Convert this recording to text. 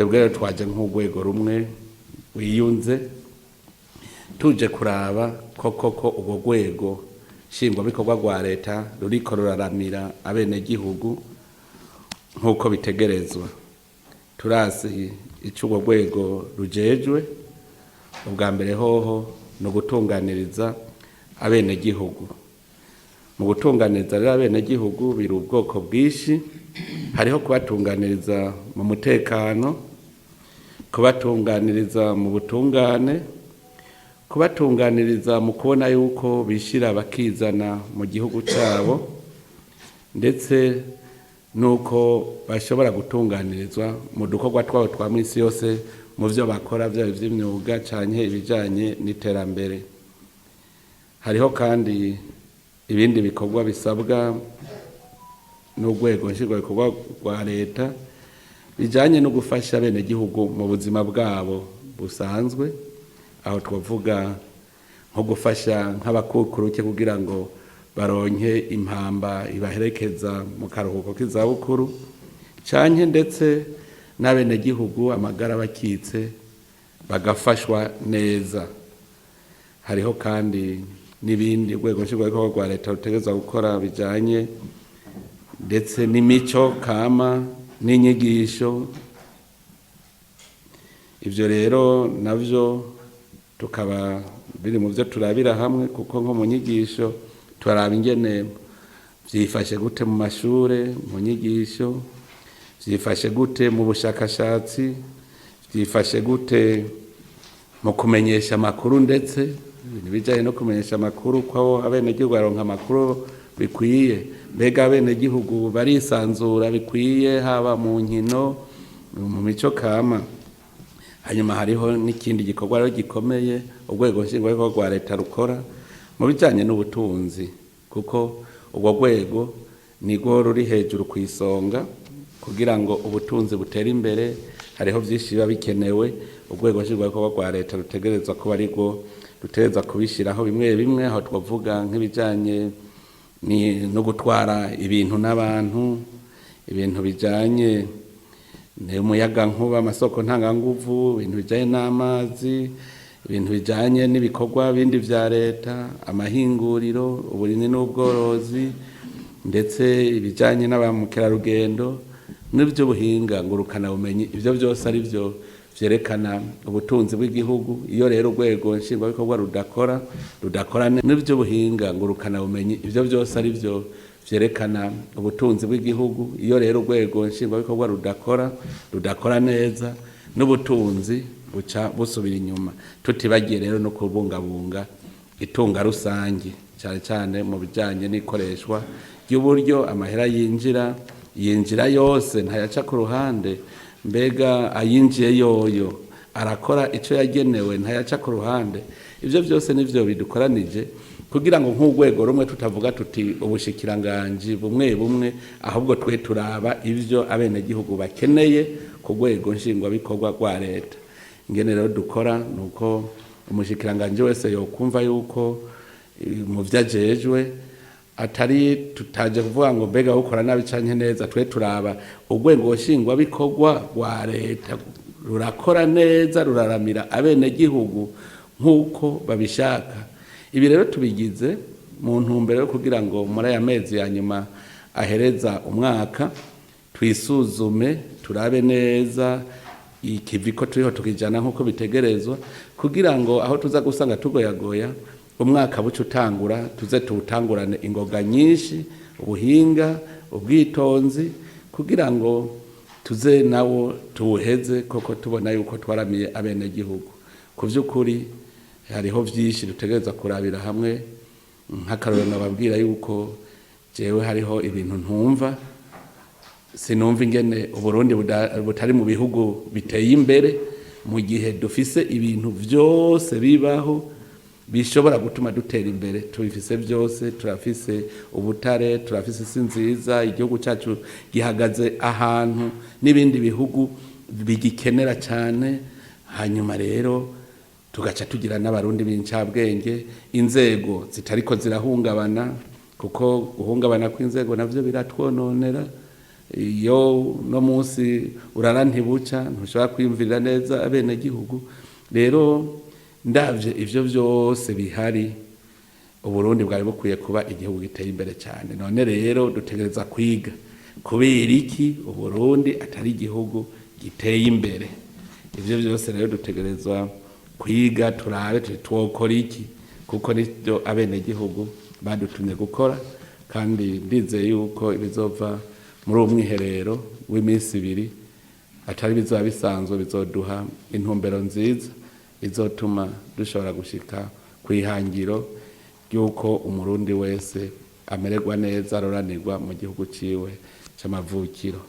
Twebwe rero twaje nk'urwego rumwe wiyunze, tuje kuraba koko ko urwo rwego nshingwabikorwa rwa leta ruriko ruraramira abenegihugu nk'uko bitegerezwa. Turazi ico urwo rwego rujejwe. Ubwa mbere hoho ni ugutunganiriza abenegihugu. Mu gutunganiriza rero abenegihugu biri ubwoko bwinshi: hariho kubatunganiriza mu mutekano, kubatunganiriza mu butungane, kubatunganiriza mu kubona yuko bishira bakizana mu gihugu cyabo, ndetse nuko bashobora gutunganirizwa mu dukorwa twabo twa misi yose, mu byo bakora, byaba iby'imyuga canke ibijanye n'iterambere. Hariho kandi ibindi bikorwa bisabwa n'urwego nshingwabikorwa rwa leta bijanye no gufasha abenegihugu mu buzima bwabo busanzwe. Aho twavuga nko gufasha nk'abakukuruke kugira ngo baronke impamba ibaherekeza mu karuhuko k'izabukuru, canke ndetse n'abenegihugu amagara bakitse bagafashwa neza. Hariho kandi n'ibindi urwego nshingwabikorwa rwa leta rutegerezwa gukora bijanye ndetse n'imico kama n'inyigisho. Ivyo rero navyo tukaba biri mu byo turabira hamwe, kuko nko mu nyigisho turaraba ingene vyifashe gute mu mashure, mu nyigisho vyifashe gute, mu bushakashatsi vyifashe gute, mu kumenyesha amakuru, ndetse ibintu bijanye no kumenyesha amakuru, ko abenegihugu baronka amakuru bikwiye, mbega abenegihugu barisanzura bikwiye, haba mu nkino, mu mico kama. Hanyuma hariho n'ikindi gikorwa rero gikomeye urwego nshingwabikorwa rwa leta rukora mu bijanye n'ubutunzi, kuko urwo rwego nirwo ruri hejuru ku isonga kugira ngo ubutunzi butere imbere. Hariho vyinshi biba bikenewe, urwego nshingwabikorwa rwa leta rutegerezwa kuba arirwo rutegerezwa kubishiraho bimwe bimwe. Aho twavuga nk'ibijanye no gutwara ibintu n'abantu, ibintu bijanye n'umuyagankuba, amasoko ntanganguvu, ibintu bijanye n'amazi, ibintu bijanye n'ibikorwa bindi vya leta, amahinguriro, uburimyi n'ubworozi, ndetse ibijanye n'abamukerarugendo n'ivy'ubuhinga ngurukanabumenyi. Ivyo vyose ari vyo vyerekana ubutunzi bw'igihugu. Iyo rero urwego nshingwabikorwa rudakora n'ivy'ubuhinga ngurukanabumenyi, ivyo vyose ari vyo vyerekana ubutunzi bw'igihugu. Iyo rero urwego nshingwabikorwa rudakora neza, n'ubutunzi buca busubira inyuma. Tutibagiye rero no kubungabunga itunga rusangi, cyane cyane mu bijanye n'ikoreshwa ry'uburyo. Amahera yinjira, yinjira yose, ntayaca ku ruhande? Mbega ayinjiye yoyo arakora ico yagenewe, ntayaca ku ruhande? Ivyo byose nivyo bidukoranije kugira ngo nk'urwego rumwe tutavuga tuti ubushikiranganji bumwe bumwe, ahubwo twe turaba ivyo abenegihugu bakeneye ku rwego nshingwabikorwa rwa leta. Ingene rero dukora nuko umushikiranganji wese yokumva yuko mu vyo ajejwe atari tutaje kuvuga ngo mbega ukora nabi canke neza. Twe turaba urwego nshingwabikorwa rwa leta rurakora neza, ruraramira abenegihugu nk'uko babishaka. Ibi rero tubigize mu ntumbero yo kugira ngo muri aya mezi ya nyuma ahereza umwaka twisuzume, turabe neza ikivi ko turiho tukijana nk'uko bitegerezwa, kugira ngo aho tuza gusanga tugoyagoya, umwaka buca utangura tuze tuwutangurane ingoga nyinshi, ubuhinga, ubwitonzi, kugira ngo tuze nawo tuwuheze koko tubona yuko twaramiye abenegihugu. Ku vy'ukuri hariho vyinshi dutegereza kurabira hamwe. Nk'akarorero, nababwira yuko jewe hariho ibintu ntumva. Sinumva ingene Uburundi butari mu bihugu biteye imbere mu gihe dufise ibintu vyose bibaho bishobora gutuma dutera imbere. Tubifise byose: turafise ubutare, turafise isi nziza, igihugu cyacu gihagaze ahantu n'ibindi bihugu bigikenera cyane. Hanyuma rero tugaca tugira n'Abarundi b'incabwenge, inzego zitariko zirahungabana, kuko guhungabana kw'inzego navyo biratwononera. Iyo no munsi urara ntibuca, ntushobora kwiyumvirira neza abenegihugu. Rero ndavye ivyo vyose bihari, Uburundi bwari bukwiye kuba igihugu giteye imbere cyane. None rero dutegereza kwiga kubera iki Uburundi atari igihugu giteye imbere. Ivyo byose rero dutegerezwa kwiga, turabe twokora iki, kuko nivyo abenegihugu badutumye gukora. Kandi ndizeye yuko ibizova muri uwo mwiherero w'iminsi 2 atari bizoba bisanzwe, bizoduha intumbero nziza izotuma dushobora gushika ku ihangiro ry'uko Umurundi wese amererwa neza, aroranirwa mu gihugu ciwe c'amavukiro.